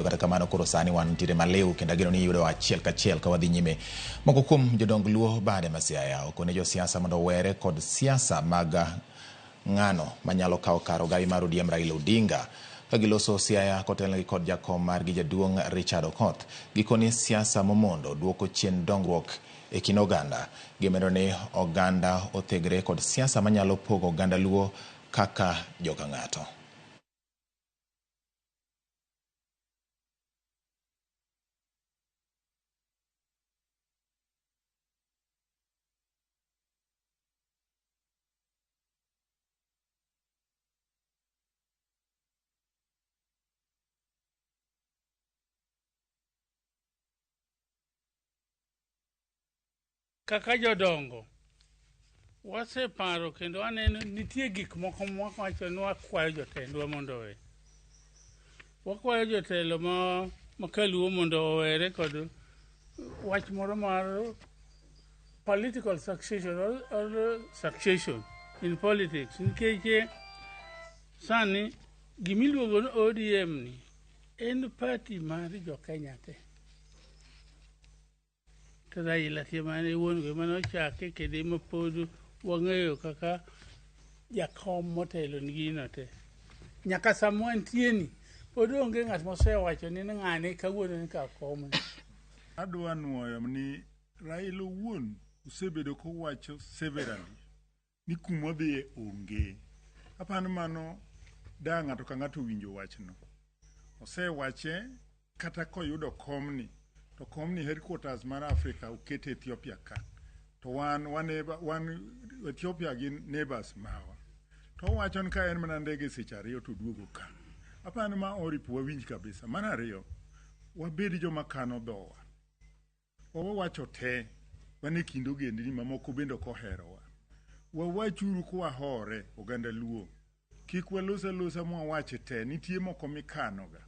Kata kamano koro sani wan ntiere maliw kendo ageno ni iyudo achiel kachiel ka wadhi nyime. Moko kuom jodong Luo bade ma Siaya okone josiasa mondo owere kod siasa mag ng'ano manyalo kawo kar ogai mar ODM Raila Odinga. Ka giloso Siaya kotelnegi kod jakom margi jaduong' Richard Okoth. Gikoni siasa momondo duoko chien dongruok e kind oganda. Gimedo ni oganda othegre kod siasa manyalo pogo oganda Luo kaka joka ng'ato. Kaka jodongo, waseparo kendo waneno nitie gik moko mwawacho ni wakwayo jotendwa mondo owe. Wakwayo jotelo ma kaluo mondo owere kod wach moro mar political succession or succession in politics nikech sani gimiluongo ni ODM ni en party mar jo Kenya te. To Raila to ema ne wuon go ema nochake kendo ema pod wang'eyo kaka jakom motelo ni gino te. Nyaka sama wantie ni pod onge ng'at mosewacho ni ng'ane kawuono ni kaw komni. Adwa nwoyo ni Raila owuon osebedo kowacho severally ni kumodhiye onge. Apani mano da ng'ato ka ng'ato owinjo wachno. Osewache kata koyudo komni to komni headquarters mar Africa okete Ethiopia ka. To wan, wan Ethiopia gin neighbors mawa. To owacho ni ka en mana ndege seche ariyo to oduogo ka. Apani ma oripo wawinj kabisa. Mar ariyo, wabed joma kano dhowa. Wawacho te, wan e kind ogendini mamoko bende ok oherowa. Wawachuru kwahore, oganda Luo. Kik walos alosa mwawache te, nitie moko mikanoga.